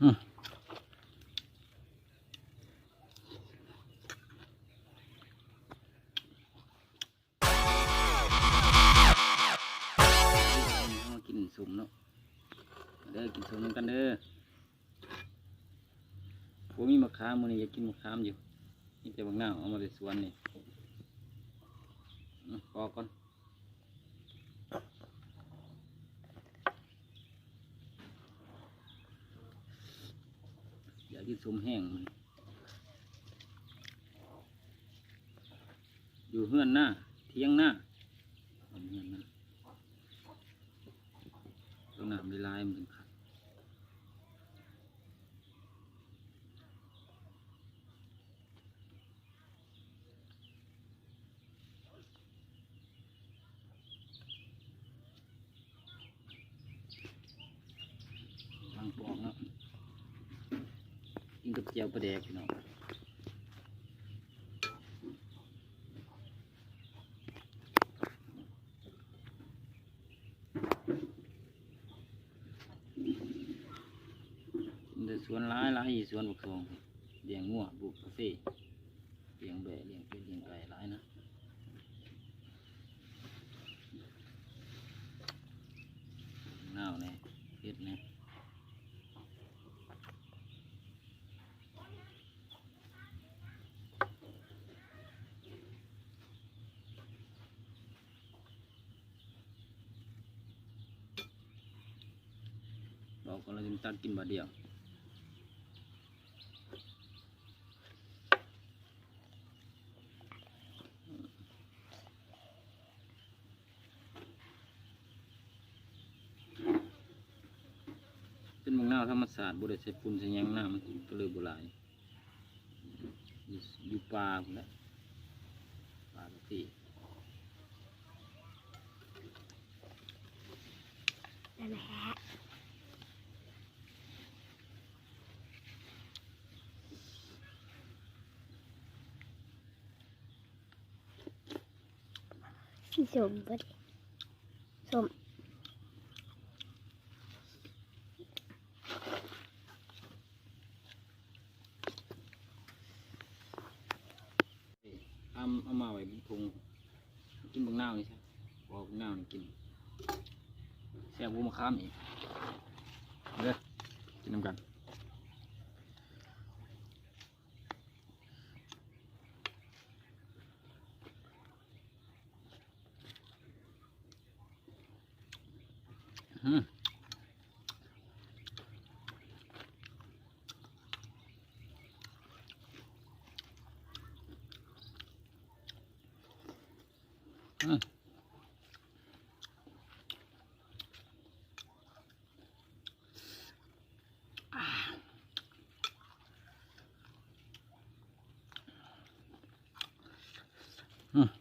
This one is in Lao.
ອືມ ເຮົາມາກິນສົ້ມເນາະ ເດີ ກິນສົ້ມນຳກັນເດີ. ບໍ່ມີໝາກຂາມ ມື້ນີ້ຢາກກິນໝາກຂາມຢູ່ ມີແຕ່ບັກນາວເອົາມາແຕ່ສວນນີ້. ອືມ ພໍກ່ອນ. ຢາກກິນສົ້ມແຫ້ງ ຢູ່ເຮືອນນາ ຖຽງນາ ເຮືອນນາ ຕ້ອງນ້ຳຫຼາຍໆ ມັນຈຶ່ງຄັກ. ກຳລັງປອກເນາະ ກິນກັບແຈ່ວປາແດກ ພີ່ນ້ອງ. ໄດ້ສວນຫຼາຍໆ ສວນບັກສອງ ລ້ຽງງົວ ປູກກາເຟ ລ້ຽງແບ້ ລ້ຽງເປັດ ລ້ຽງໄກ່ຫຼາຍນະ. ນາວແດ່ ເຜັດແດ່. ບອກກ່ອນ ລະຈຶ່ງຕັກກິນບາດດຽວ. ເປັນບັກນາວທຳມະຊາດ ບໍ່ໄດ້ໃສ່ຝຸ່ນໃສ່ຫຍັງ ນ້ຳມັນກະເລີຍບໍ່ຫຼາຍ. ຢູ່ ຢູ່ປ່າພຸ້ນແຫຼະ ປ່າກະເພ. ສົ້ມບໍ່ດີ ສົ້ມ. ເອົາ ເອົາມາໄວ້ບົນທົ່ງ ກິນບັກນາວນີ້ຊະ ບໍ່ເອົາບັກນາວນີ້ກິນ ແຊບກວ່າໝາກຂາມອີກ. ເດີ ກິນນຳກັນ. ອືມ ອືມ. ອືມ